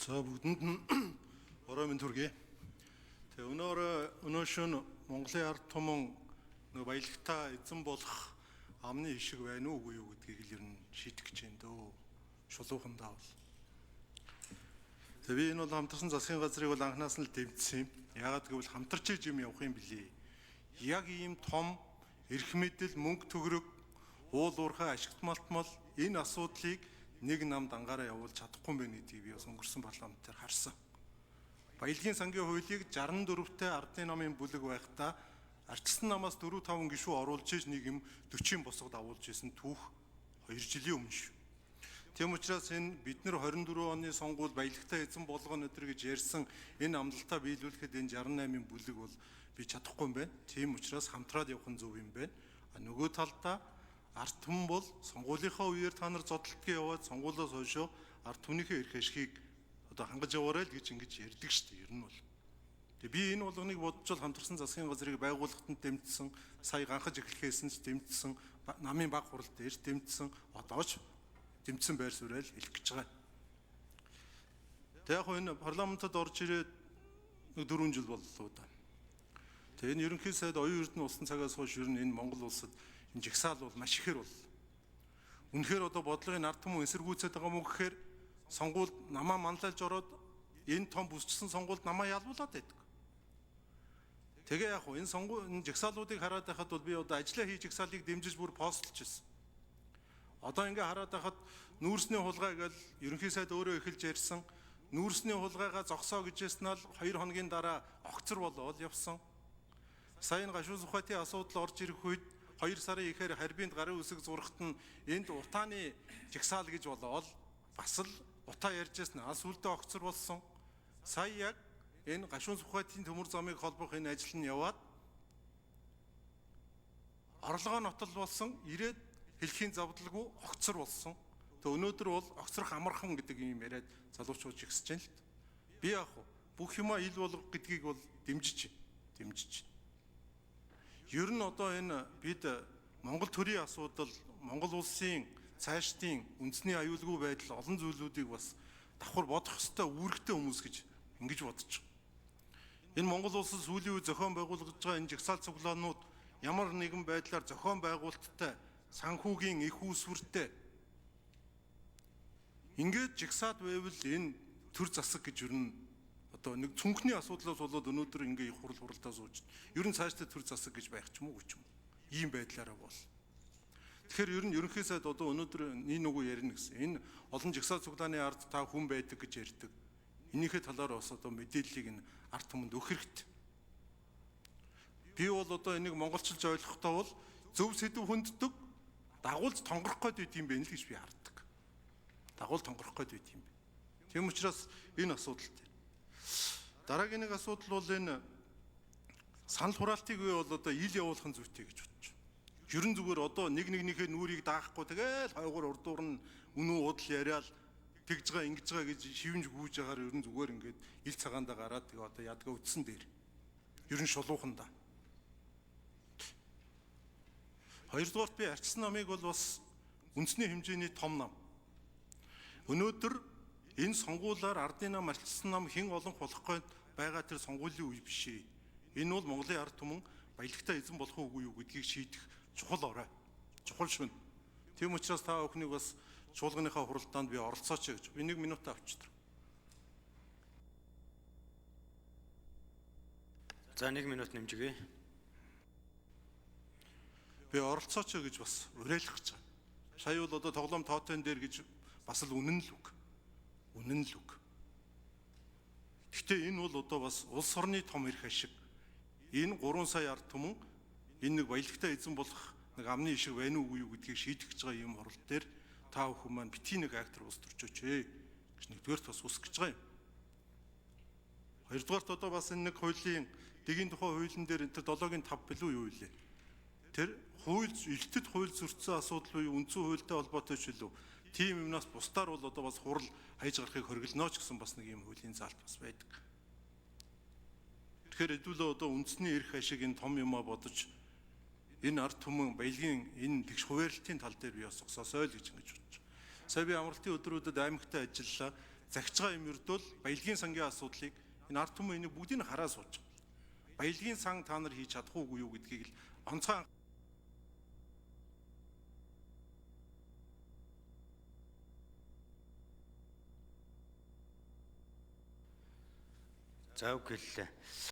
За бүгдэнд нь орой минь төргий. Тэгээ өнөө шөнө Монголын ард түмэн нөгөө баялагтай эзэн болох амны ишиг байна уу үгүй юу гэдгийг л ер нь шийдэх гэж байна дөө. Шулуухандаа бол. Тэгээ би энэ бол хамтарсан засгийн газрыг бол анханаас нь л дэмжсэн юм. Яагаад гэвэл хамтарч иж юм явах юм билий. Яг ийм том эрх мэдэл, мөнгө төгрөг, уул уурхай, ашигт малтмал энэ асуудлыг нэг нам дангаараа явуулж чадахгүй юм байна гэдгийг би бас өнгөрсөн парламентээр харсан. Баялагын сангийн хуулийг 64-тэй ардын намын бүлэг байхдаа арчилсан намаас 4 5 гишүү оруулж иж нэг юм 40 босго давуулж исэн түүх 2 жилийн өмнө шүү. Тийм учраас энэ бид нар 24 оны сонгуул баялагтай эзэн болгоно өдр гэж ярьсан энэ амлалтаа биелүүлэхэд энэ 68-ын бүлэг бол би чадахгүй юм байна. Тийм учраас хамтраад явах нь зөв юм байна. А нөгөө талдаа ард түмэн бол сонгуулийнхаа үеэр та нар зодтолтгүй яваад сонгуулиас хойшоо ард түмнийхээ эрх ашигыг одоо хангаж яваарай л гэж ингэж ярьдаг шүү дээ. Ер нь бол. Тэгээ би энэ болгоныг бодож бол хамтарсан засгийн газрыг байгуулахад нь дэмжсэн, сая ганхаж эхлэхээс нь дэмжсэн, намын баг хурал дээр дэмжсэн, одоо ч дэмжсэн байр сууриа л хэлэх гэж байгаа. Тэг яг энэ парламентод орж ирээд нэг 4 жил боллоо да. Тэгээ энэ ерөнхий сайд оюун эрдэнэ улсын цагаас хойш ер нь энэ Монгол улсад энэ жагсаал бол маш ихээр бол. Үнэхээр одоо бодлогын ард түмэн эсэргүүцээд байгаа мó гэхээр сонгуульд намаа манлайлж ороод энэ том бүсчсэн сонгуульд намаа ялвуулаад байдаг. Тэгээ яг энэ сонгуул энэ жагсаалуудыг хараад байхад бол би одоо ажиллаа хийж жагсаалыг дэмжиж бүр постлж ирсэн. Одоо ингээ хараад байхад нүүрсний хулгай гэж ерөнхий сайд өөрөө эхэлж ярьсан. Нүүрсний хулгайгаа зогсоо гэж ярьсан нь 2 хоногийн дараа огцор болоод явсан. Сая энэ гашуун сухатын асуудал орж ирэх үед 2 сарын ихээр харбинд гарын үсэг зурхад нь энд утааны жагсаал гэж болоод бас л утаа ярьж байсан. Ал сүлдээ огцор болсон. Сая яг энэ гашуун сухатын төмөр замыг холбох энэ ажил нь яваад орлогоо нотол болсон. Ирээд хэлхийн завдалгүй огцор болсон. Тэгээ өнөөдөр бол огцрох амархан гэдэг юм яриад залуучууд жигсэж байна л. Би яг бүх юмаа ил болгох гэдгийг бол дэмжиж. Ер нь одоо энэ бид Монгол төрийн асуудал, Монгол улсын цаашдын үндэсний аюулгүй байдал олон зүйлүүдийг бас давхар бодох ёстой үүрэгтэй хүмүүс гэж ингэж бодож байгаа. Энэ Монгол улсад сүүлийн үе зохион байгуулагдж байгаа энэ жагсаал цуглаанууд ямар нэгэн байдлаар зохион байгуулалттай, санхүүгийн их үүсвэртэй ингээд жагсаад байвал энэ төр засаг гэж ер нь одоо нэг цүнхний асуудлаас болоод өнөөдөр ингээ их хурал хуралдаа сууж. Ер нь цаашдаа төр засаг гэж байх ч юм уу ч юм. Ийм байдлаараа бол. Тэгэхээр ер нь ерөнхий сайд одоо өнөөдөр нэг нүгүү ярина гэсэн. Энэ олон жагсаал цуглааны ард та хүн байдаг гэж ярьдаг. Энийхээ талаар бас одоо мэдээллийг энэ ард түмэнд өгөх хэрэгтэй. Би бол одоо энийг монголчилж ойлгохдоо бол зөв сэдв хүнддэг, дагуулж тонгорох гээд байт юм байна л гэж би хардаг. Дагуул тонгорох гээд байт юм байна. Тийм учраас энэ асуудал дээр. Дараагийн нэг асуудал бол энэ санал хураалтыг би бол одоо ил явуулах нь зүйтэй гэж бодож байна. Ер нь зүгээр одоо нэг нэгнийхээ нүрийг даахгүй тэгэл хойгоор урдуур нь үнэн удал яриад тэгж байгаа ингэж байгаа гэж шивэнж гүйж байгаагаар ер нь зүгээр ингээд ил цагаандаа гараад тэгээ одоо ядгаа үтсэн дээр. Ер нь шулуухандаа. Хоёрдугаарт би арчсан намыг бол бас үндэсний хэмжээний том нам. Өнөөдөр энэ сонгуулиар ардын нам, арчсан нам хэн олонх болох гээд байгаа тэр сонгуулийн үе биш ээ. Энэ бол Монголын ард түмэн баялагтай эзэн болох уугүй юу гэдгийг шийдэх чухал орой. Чухал шөнө. Тийм учраас та бүхнийг бас чуулганыхаа хуралдаанд би оролцооч гэж. Би 1 минут авчдаг. За 1 минут нэмжигээ. Би оролцооч гэж бас уриалах гэж байгаа. Сая бол одоо тоглоом тоотон дээр гэж бас л үнэн л үг. Үнэн л үг. Гэхдээ энэ бол одоо бас улс орны том эрх ашиг. Энэ 3 сая ард түмэн энэ нэг баялагтай эзэн болох нэг амны ишиг байна уугүй юу гэдгийг шийдэх гэж байгаа юм хурал дээр та бүхэн маань битгий нэг актер ус төрчөөч гэж нэгдүгээрт бас үсэх гэж байгаа юм. Хоёрдугаарт одоо бас энэ нэг хуулийн дэгийн тухай хуулийн дээр энэ 7-гийн 5 билүү юу илээ. Тэр хууль элтэд хууль зөрчсөн асуудал буюу үндсэн хуультай холбоотой ч илүү тийм юмнаас бусдаар бол одоо бас хурал хайж гарахыг хориглоно ч гэсэн бас нэг юм хуулийн заалт бас байдаг. Тэгэхээр хэдүүлээ одоо үндэсний эрх ашиг энэ том юмаа бодож энэ ард түмэн баялагын энэ тэгш хуваарлтын тал дээр би бас зогсоосой л гэж ингэж бодож. Сая би амралтын өдрүүдэд аймагтай ажиллалаа. Захиж байгаа юм ердөөл баялагын сангийн асуудлыг энэ ард түмэн энийг бүгдийг нь хараа сууж байгаа. Баялагын сан та нар хийж чадах уугүй юу гэдгийг л онцгой За үг хэллээ.